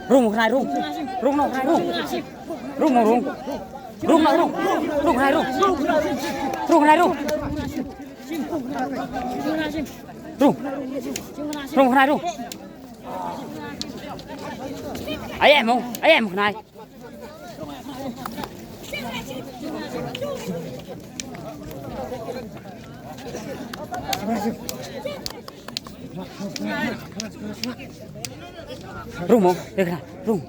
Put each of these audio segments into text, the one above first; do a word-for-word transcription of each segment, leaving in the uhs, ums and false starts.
Rung, rung, rung. Rung, rung, rung. Rung, rung, rung. Rung, rung, rung. Rung, rung, rung. Rung, rung, rung. Rung. Rung, rung, rung. Ai, em, em, em, em. Rung mo, eh, kena, rung.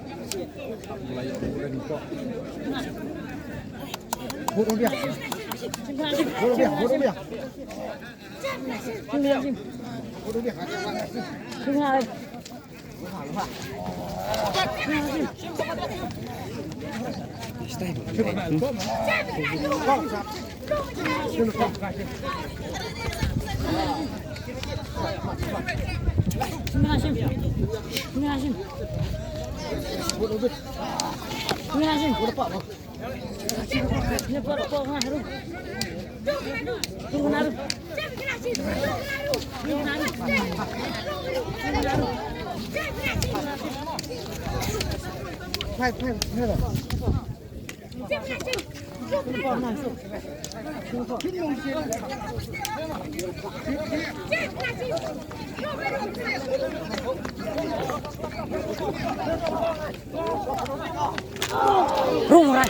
Rung rai.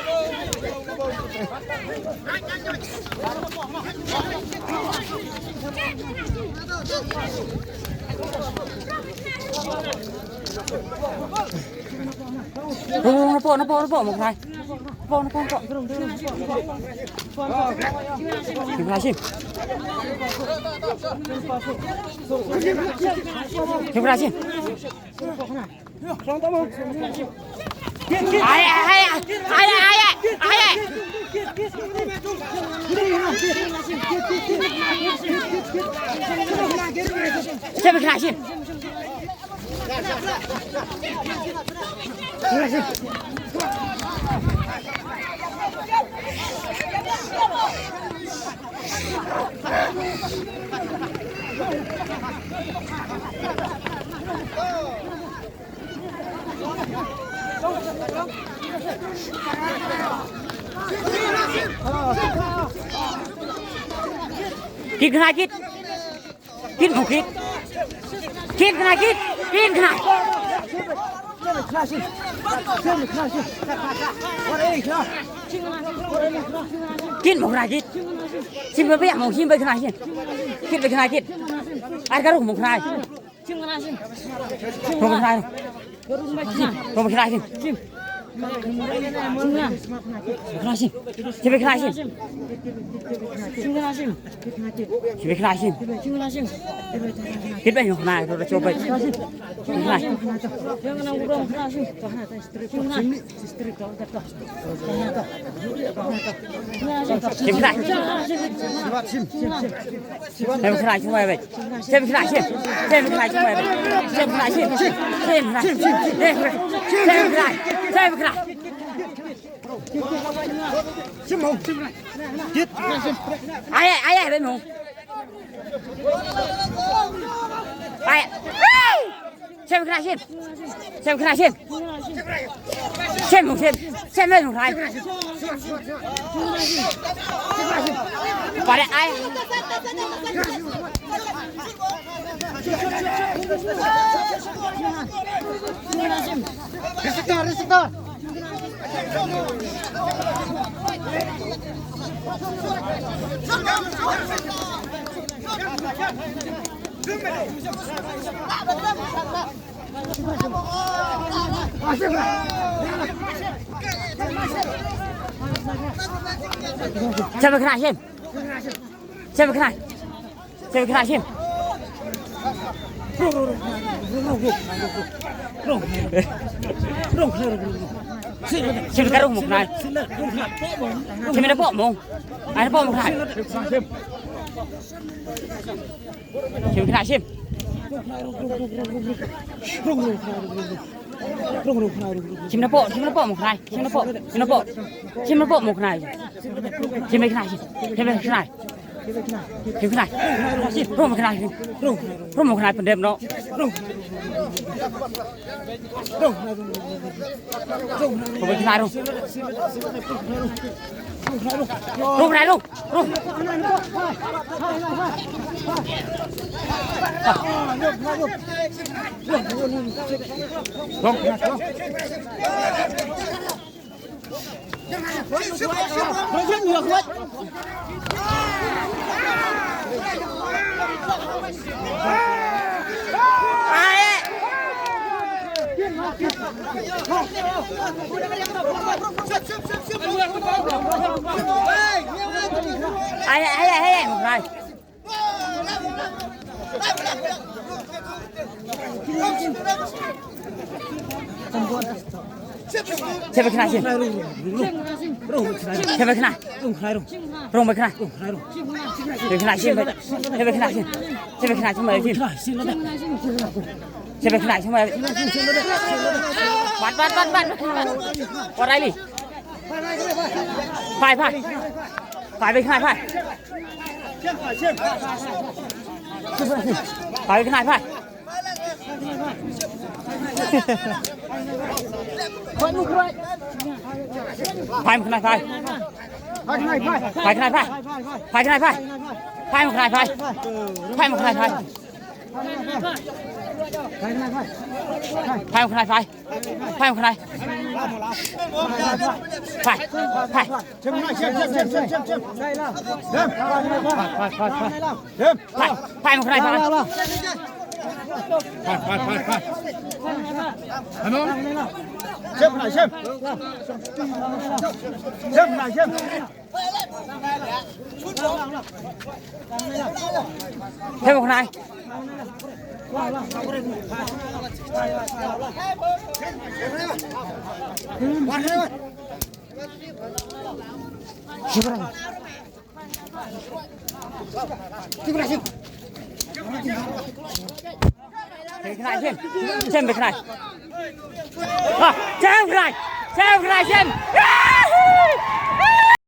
Rung, rung, napoh, napoh, napoh, Mawknai. Napoh, napoh, napoh. Kim Kha Shin. Kim Kha Shin. Ai, ai, ai, ai, ai, ai. Kim Kha Shin. Kit khnai kit. Kit mo kit. Kit khnai kit. Kit khnai. Kit mo khnai kit. Shim ba biang mo shim ba khnai shim. Kit ba khnai kit. Ar ka rung mo khnai. Rung mo khnai. Rung mo khnai shim. Khnai shim. Shim khnai shim. Shim khnai shim. Shim khnai shim. Kit ba yung khnai, ro ro chop ba. Shim khnai. Shim khnai. Shim khnai shim. Shim khnai shim. Shim khnai shim. Shim khnai shim. Shim khnai shim. Shim khnai shim. Shim khnai shim. Shim khnai. Shim khnai. Shim khnai. Shim khnai. Ai ai ai ai. Ai. Shim khnai shim. Shim khnai shim. Shim shim. Shim shim khnai. Pare ai. Receptor, receptor. Shim bad khnai, shim. Shim bad khnai. Shim bad khnai, shim. Shim ka rung mo khnai. Shim na pok mo. Ai na pok mo khnai. Shim khnai, shim. Shim na pok, shim na pok mo khnai. Shim na pok, shim na pok. Shim na pok mo khnai. Shim khnai, shim. Shim khnai. Shim khnai. Rung khnai, shim. Rung mo khnai, pyndep noh. Rung khnai, rung. Rung khnai, rung. Rung. Rung. Ai, ai, ai, ai, mo khnai. Shim bad khnai, shim. Shim bad khnai. Rung bad khnai. Shim bad khnai, shim. Shim bad khnai, shim. Shim bad khnai, shim. Shim bad khnai, shim. Bat, bat, bat, bat. Wat rai li. Phai, phai. Phai bad khnai, phai. Phai bad khnai, phai. Phai mo khnai, phai. Phai khnai, phai. Phai khnai, phai. Phai mo khnai, phai. Phai mo khnai, phai. Phai mo khnai, phai. Phai mo khnai. Phai. Phai. Phai. Phai mo khnai, phai. Phai, phai, phai, phai. Ano? Shim khnai, shim. Shim khnai, shim. Phai mo khnai. Shim khnai, shim. Shim bad khnai. Ah, shim khnai. Shim khnai, shim.